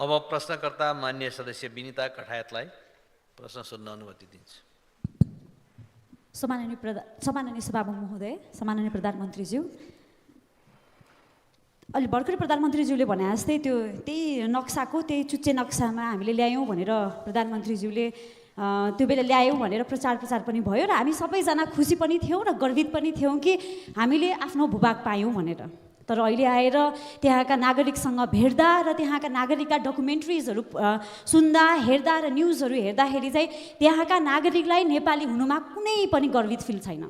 अब प्रश्नकर्ता मान्य सदस्य विनिता कठायतलाई प्रश्न सोध्न अनुमति दिन्छु। सम्माननीय सभामुख महोदय, सम्माननीय प्रधानमन्त्रीज्यू, अलि भर्खरै प्रधानमन्त्रीज्यूले भने जस्तै त्यही नक्साको त्यही चुच्चे नक्सामा हामीले ल्यायौँ भनेर प्रधानमन्त्रीज्यूले त्यो बेला ल्यायौँ भनेर प्रचार पनि भयो र हामी सबैजना खुसी पनि थियौँ र गर्वित पनि थियौँ कि हामीले आफ्नो भूभाग पायौँ भनेर। तर अहिले आएर त्यहाँका नागरिकसँग भेट्दा र त्यहाँका नागरिकका डकुमेन्ट्रिजहरू सुन्दा हेर्दा र न्युजहरू हेर्दाखेरि चाहिँ त्यहाँका नागरिकलाई नेपाली हुनुमा कुनै पनि गर्वित फिल छैन।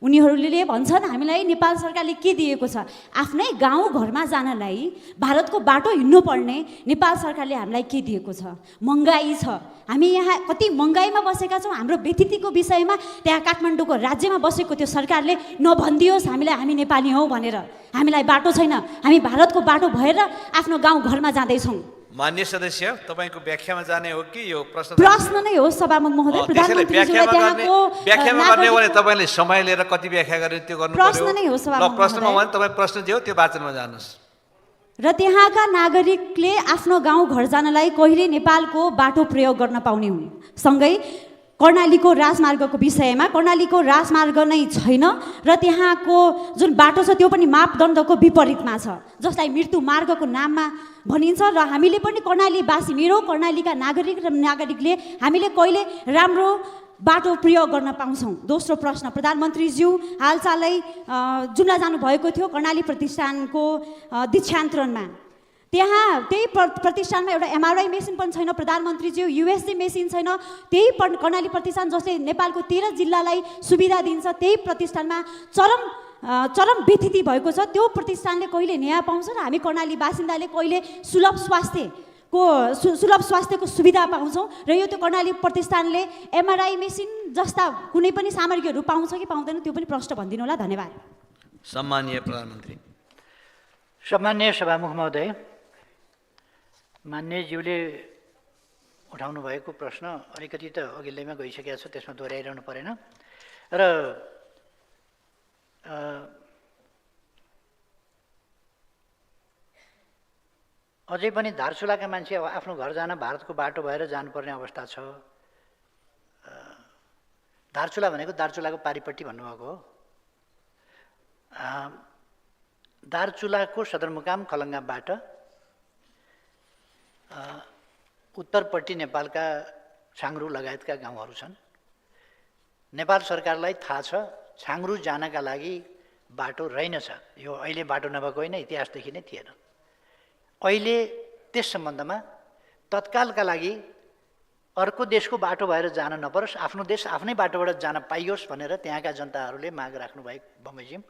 उनीहरूले भन्छन् हामीलाई नेपाल सरकारले के दिएको छ, आफ्नै गाउँ घरमा जानलाई भारतको बाटो हिँड्नु पर्ने नेपाल सरकारले हामीलाई के दिएको छ। महँगाई छ, हामी यहाँ कति महँगाईमा बसेका छौँ। हाम्रो व्यतिथिको विषयमा त्यहाँ काठमाडौँको राज्यमा बसेको त्यो सरकारले नभनिदियोस् हामीलाई हामी नेपाली हौँ भनेर। हामीलाई बाटो छैन, हामी भारतको बाटो भएर आफ्नो गाउँ घरमा जाँदैछौँ। मान्य सदस्य, तपाईको व्याख्यामा जाने हो कि यो प्रश्न नै हो सभामुख महोदय? व्याख्यामा गर्ने भने तपाईले समय लिएर कति व्याख्या गर्ने त्यो गर्नु पर्यो। प्रश्न नै हो सभामुख महोदय। प्रश्नमा भने तपाई प्रश्न दियो त्यो वाचनमा जानुस्। र त्यहाँका नागरिकले आफ्नो गाउँ घर जानलाई कहिले नेपालको बाटो प्रयोग गर्न पाउने हुन्। सँगै कर्णालीको राजमार्गको विषयमा कर्णालीको राजमार्ग नै छैन र त्यहाँको जुन बाटो छ त्यो पनि मापदण्डको विपरीतमा छ, जसलाई मृत्यु मार्गको नाममा भनिन्छ। र हामीले पनि कर्णालीवासी, मेरो कर्णालीका नागरिकले हामीले कहिले राम्रो बाटो प्रयोग गर्न पाउँछौँ। दोस्रो प्रश्न, प्रधानमन्त्रीज्यू हालचालै जुम्ला जानुभएको थियो कर्णाली प्रतिष्ठानको दीक्षान्तरणमा। त्यहाँ त्यही प्रतिष्ठानमा एउटा एमआरआई मेसिन पनि छैन प्रधानमन्त्रीज्यू, युएसजी मेसिन छैन। त्यही कर्णाली प्रतिष्ठान जसले नेपालको 13 जिल्लालाई सुविधा दिन्छ, त्यही प्रतिष्ठानमा चरम व्यतिथि भएको छ। त्यो प्रतिष्ठानले कहिले न्याय पाउँछ र हामी कर्णाली बासिन्दाले कहिले सुलभ स्वास्थ्यको सुविधा पाउँछौँ। र यो त्यो कर्णाली प्रतिष्ठानले एमआरआई मेसिन जस्ता कुनै पनि सामग्रीहरू पाउँछ कि पाउँदैन त्यो पनि प्रश्न भनिदिनु होला। धन्यवाद। सम्माननीय प्रधानमन्त्री। सम्माननीय सभामुख महोदय, मान्यज्यूले उठाउनु भएको प्रश्न अलिकति त अघिल्लैमा गइसकेको छ, त्यसमा दोहोऱ्याइरहनु परेन। र अझै पनि धारचुलाका मान्छे आफ्नो घर जान भारतको बाटो भएर जानुपर्ने अवस्था छ। धारचुला भनेको दार्चुलाको पारिपट्टि भन्नुभएको हो। दार्चुलाको सदरमुकाम खलङ्गाबाट उत्तरपट्टि नेपालका छाङ्रु लगायतका गाउँहरू छन्। नेपाल सरकारलाई थाहा छ छाङ्रु जानका लागि बाटो रहेनछ। यो अहिले बाटो नभएको होइन, इतिहासदेखि नै थिएन। अहिले त्यस सम्बन्धमा तत्कालका लागि अर्को देशको बाटो भएर जान नपरोस्, आफ्नो देश आफ्नै बाटोबाट जान पाइयोस् भनेर त्यहाँका जनताहरूले माग राख्नुभएको बमोजिम।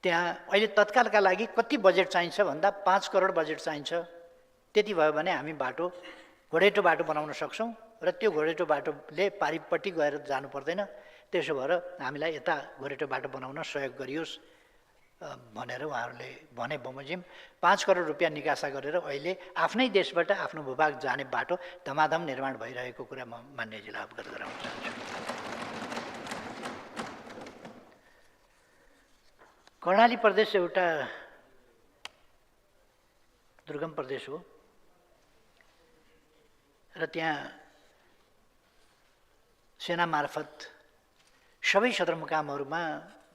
त्यहाँ अहिले तत्कालका लागि कति बजेट चाहिन्छ भन्दा 5 करोड बजेट चाहिन्छ। त्यति भयो भने हामी बाटो घोडेटो बाटो बनाउन सक्छौँ र त्यो घोडेटो बाटोले पारिपट्टि गएर जानु पर्दैन। त्यसो भएर हामीलाई यता घोडेटो बाटो बनाउन सहयोग गरियोस् भनेर उहाँहरूले भने बमोजिम। 5 करोड रुपियाँ निकासा गरेर अहिले आफ्नै देशबाट आफ्नो भूभाग जाने बाटो धमाधम निर्माण भइरहेको कुरा म मान्यजीलाई अवगत गराउन चाहन्छु। कर्णाली प्रदेश एउटा दुर्गम प्रदेश हो र त्यहाँ सेना मार्फत सबै सदरमुकामहरूमा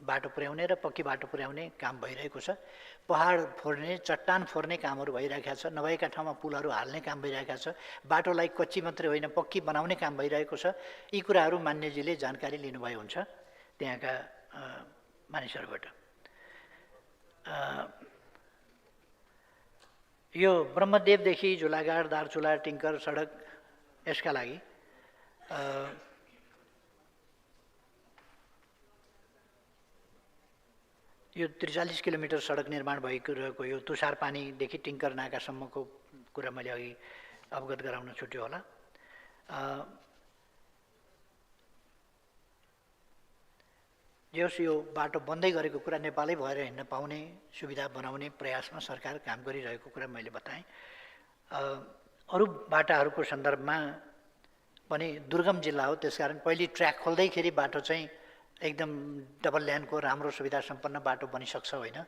बाटो पुर्याउने र पक्की बाटो पुर्याउने काम भइरहेको छ। पहाड फोर्ने, चट्टान फोर्ने कामहरू भइरहेका छ। नभएका ठाउँमा पुलहरू हाल्ने काम भइरहेका छ। बाटोलाई कच्ची मात्रै होइन पक्की बनाउने काम भइरहेको छ। यी कुराहरू मान्यजीले जानकारी लिनुभयो हुन्छ त्यहाँका मानिसहरूबाट। यो ब्रह्मदेवदेखि झुलागाड, दार्चुला, टिङ्कर सडक यसका लागि यो 43 किलोमिटर सडक निर्माण भइरहेको यो तुषार पानीदेखि टिङ्कर नाकासम्मको कुरा मैले अघि अवगत गराउन छुट्यो होला। जस यो बाटो बन्दै गरेको कुरा नेपालै भएर हिँड्न पाउने सुविधा बनाउने प्रयासमा सरकार काम गरिरहेको कुरा मैले बताएँ। अरू बाटाहरूको सन्दर्भमा पनि दुर्गम जिल्ला हो, त्यसकारण पहिले ट्र्याक खोल्दैखेरि बाटो चाहिँ एकदम डबल ल्यानको राम्रो सुविधा सम्पन्न बाटो बनिसक्छ होइन।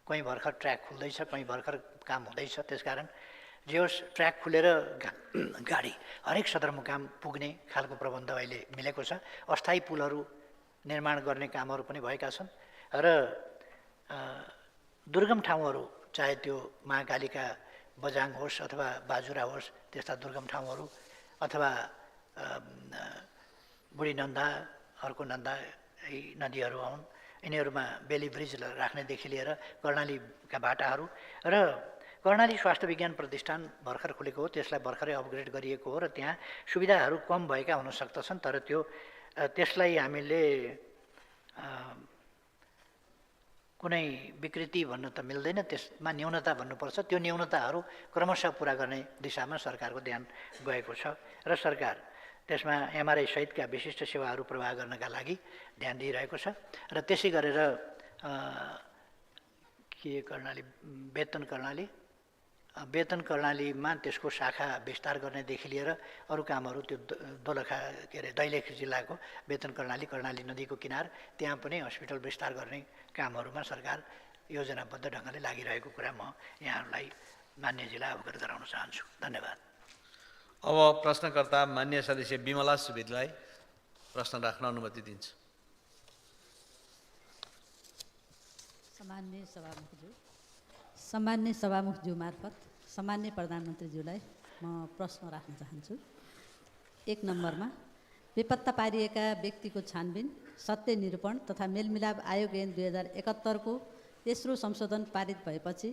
कहीँ भर्खर ट्र्याक खुल्दैछ, कहीँ भर्खर काम हुँदैछ। त्यसकारण जे होस् ट्र्याक खुलेर गाडी हरेक सदरमुकाम पुग्ने खालको प्रबन्ध अहिले मिलेको छ। अस्थायी पुलहरू निर्माण गर्ने कामहरू पनि भएका छन् र दुर्गम ठाउँहरू चाहे त्यो महाकालीका बजाङ होस् अथवा बाजुरा होस्, त्यस्ता दुर्गम ठाउँहरू अथवा बुढी नन्दा, अर्को नन्दा, यी नदीहरू हुन्, यिनीहरूमा बेली ब्रिज राख्नेदेखि लिएर कर्णालीका बाटाहरू र कर्णाली स्वास्थ्य विज्ञान प्रतिष्ठान भर्खर खुलेको हो, त्यसलाई भर्खरै अपग्रेड गरिएको हो र त्यहाँ सुविधाहरू कम भएका हुन सक्दछन्, तर त्यसलाई हामीले कुनै विकृति भन्नु त मिल्दैन, त्यसमा न्यूनता भन्नुपर्छ। त्यो न्यूनताहरू क्रमशः पुरा गर्ने दिशामा सरकारको ध्यान गएको छ र सरकार त्यसमा एमआरआई सहितका विशिष्ट सेवाहरू प्रवाह गर्नका लागि ध्यान दिइरहेको छ र त्यसै गरेर वेतन कर्णालीमा त्यसको शाखा विस्तार गर्नेदेखि लिएर अरू कामहरू त्यो दोलखा दैलेख जिल्लाको वेतन कर्णाली नदीको किनार त्यहाँ पनि हस्पिटल विस्तार गर्ने कामहरूमा सरकार योजनाबद्ध ढङ्गले लागिरहेको कुरा म यहाँहरूलाई मान्यजीलाई अवगत गराउन चाहन्छु। धन्यवाद। अब प्रश्नकर्ता मान्य सदस्य बिमला सुवेदीलाई प्रश्न राख्न अनुमति दिन्छु। सम्मान्य सभामुखज्यू मार्फत सम्मान्य प्रधानमन्त्रीज्यूलाई म प्रश्न राख्न चाहन्छु। 1 नम्बरमा बेपत्ता पारिएका व्यक्तिको छानबिन, सत्य निरूपण तथा मेलमिलाप आयोग ऐन 2071 को तेस्रो संशोधन पारित भएपछि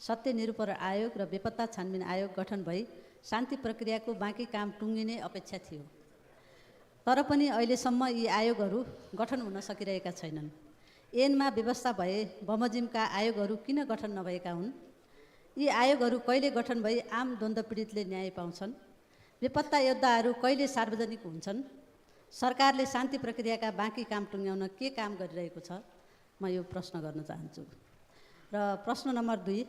सत्य निरूपण आयोग र बेपत्ता छानबिन आयोग गठन भई शान्ति प्रक्रियाको बाँकी काम टुङ्गिने अपेक्षा थियो। तर पनि अहिलेसम्म यी आयोगहरू गठन हुन सकिरहेका छैनन्। ऐनमा व्यवस्था भए बमोजिमका आयोगहरू किन गठन नभएका हुन्? यी आयोगहरू कहिले गठन भई आम द्वन्द्व पीडितले न्याय पाउँछन्? बेपत्ता योद्धाहरू कहिले सार्वजनिक हुन्छन्? सरकारले शान्ति प्रक्रियाका बाँकी काम टुङ्ग्याउन के काम गरिरहेको छ? म यो प्रश्न गर्न चाहन्छु। र प्रश्न नम्बर 2,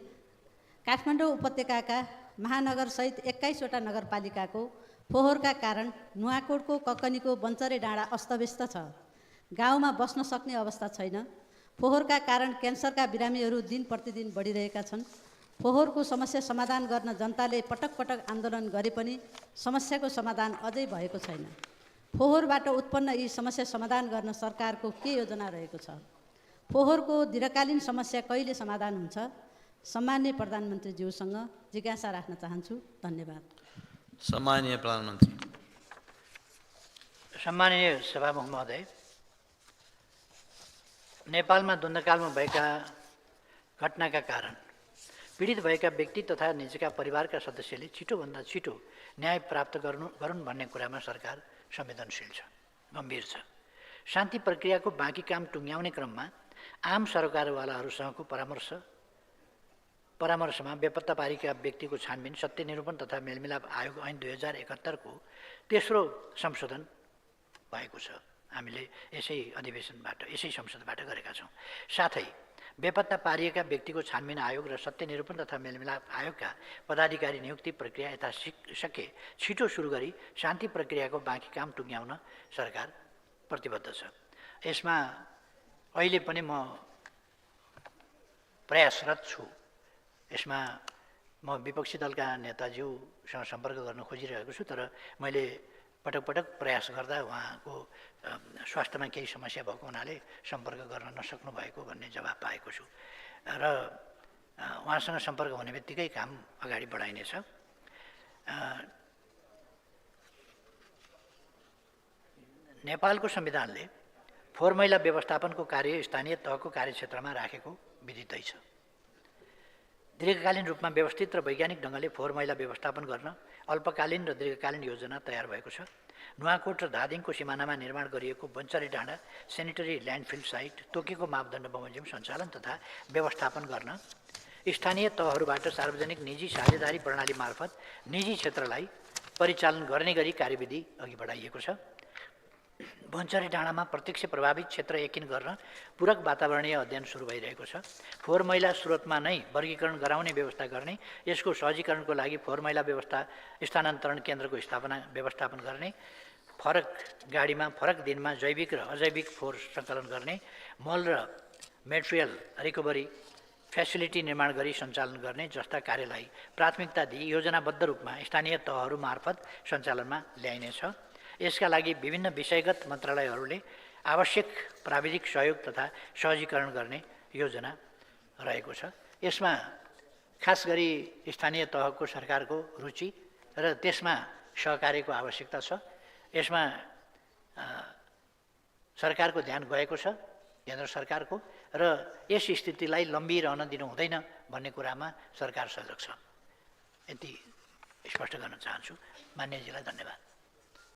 काठमाडौँ उपत्यकाका महानगरसहित 21वटा नगरपालिकाको फोहोरका कारण नुवाकोटको कक्कनीको बन्चरे डाँडा अस्तव्यस्त छ। गाउँमा बस्न सक्ने अवस्था छैन। फोहोरका कारण क्यान्सरका बिरामीहरू दिन प्रतिदिन बढिरहेका छन्। फोहोरको समस्या समाधान गर्न जनताले पटक पटक आन्दोलन गरे पनि समस्याको समाधान अझै भएको छैन। फोहोरबाट उत्पन्न यी समस्या समाधान गर्न सरकारको के योजना रहेको छ? फोहोरको दीर्घकालीन समस्या कहिले समाधान हुन्छ? सम्मान्य प्रधानमन्त्रीज्यूसँग जिज्ञासा राख्न चाहन्छु। धन्यवाद। सम्माननीय प्रधानमन्त्री। सम्माननीय सभामुख महोदय, नेपालमा द्वन्द्वकालमा भएका घटनाका कारण पीडित भएका व्यक्ति तथा निजका परिवारका सदस्यले छिटोभन्दा छिटो न्याय प्राप्त गरून् भन्ने कुरामा सरकार संवेदनशील छ, गम्भीर छ। शान्ति प्रक्रियाको बाँकी काम टुङ्ग्याउने क्रममा आम सरकारवालाहरूसँगको परामर्शमा बेपत्ता पारेका व्यक्तिको छानबिन, सत्य निरूपण तथा मेलमिलाप आयोग ऐन 2071 को तेस्रो संशोधन भएको छ। हामीले यसै अधिवेशनबाट, यसै संसदबाट गरेका छौँ। साथै बेपत्ता पारिएका व्यक्तिको छानबिन आयोग र सत्य निरूपण तथा मेलमिलाप आयोगका पदाधिकारी नियुक्ति प्रक्रिया यथाशक्य छिटो सुरु गरी शान्ति प्रक्रियाको बाँकी काम टुङ्ग्याउन सरकार प्रतिबद्ध छ। यसमा अहिले पनि म प्रयासरत छु। यसमा म विपक्षी दलका नेताज्यूसँग सम्पर्क गर्न खोजिरहेको छु, तर मैले पटक पटक प्रयास गर्दा उहाँको स्वास्थ्यमा केही समस्या भएको हुनाले सम्पर्क गर्न नसक्नु भएको भन्ने जवाब पाएको छु र उहाँसँग सम्पर्क हुने बित्तिकै काम अगाडि बढाइनेछ। नेपालको संविधानले फोहोर मैला व्यवस्थापनको कार्य स्थानीय तहको कार्यक्षेत्रमा राखेको विदितै छ। दीर्घकालीन रूपमा व्यवस्थित र वैज्ञानिक ढङ्गले फोहोर मैला व्यवस्थापन गर्न अल्पकालीन र दीर्घकालीन योजना तयार भएको छ। नुवाकोट र धादिङको सिमानामा निर्माण गरिएको बन्चरे डाँडा सेनिटरी ल्यान्डफिल साइट तोकेको मापदण्ड बमोजिम सञ्चालन तथा व्यवस्थापन गर्न स्थानीय तहहरूबाट सार्वजनिक निजी साझेदारी प्रणाली मार्फत निजी क्षेत्रलाई परिचालन गर्ने गरी कार्यविधि अघि बढाइएको छ। बन्चरे डाँडामा प्रत्यक्ष प्रभावित क्षेत्र एकिन गर्न पूरक वातावरणीय अध्ययन सुरु भइरहेको छ। फोहोर मैला स्रोतमा नै वर्गीकरण गराउने व्यवस्था गर्ने, यसको सहजीकरणको लागि फोहोर मैला स्थानान्तरण केन्द्रको व्यवस्थापन गर्ने, फरक गाडीमा फरक दिनमा जैविक र अजैविक फोहोर सङ्कलन गर्ने, मल र मेटेरियल रिकभरी फेसिलिटी निर्माण गरी सञ्चालन गर्ने जस्ता कार्यलाई प्राथमिकता दिई योजनाबद्ध रूपमा स्थानीय तहहरू मार्फत सञ्चालनमा ल्याइनेछ। यसका लागि विभिन्न विषयगत मन्त्रालयहरूले आवश्यक प्राविधिक सहयोग तथा सहजीकरण गर्ने योजना रहेको छ। यसमा खास गरी स्थानीय तहको सरकारको रुचि र त्यसमा सहकार्यको आवश्यकता छ। यसमा सरकारको ध्यान गएको छ, केन्द्र सरकारको, र यस स्थितिलाई लम्बिरहन दिनु हुँदैन भन्ने कुरामा सरकार सजग छ। यति स्पष्ट गर्न चाहन्छु। मान्यजीलाई धन्यवाद।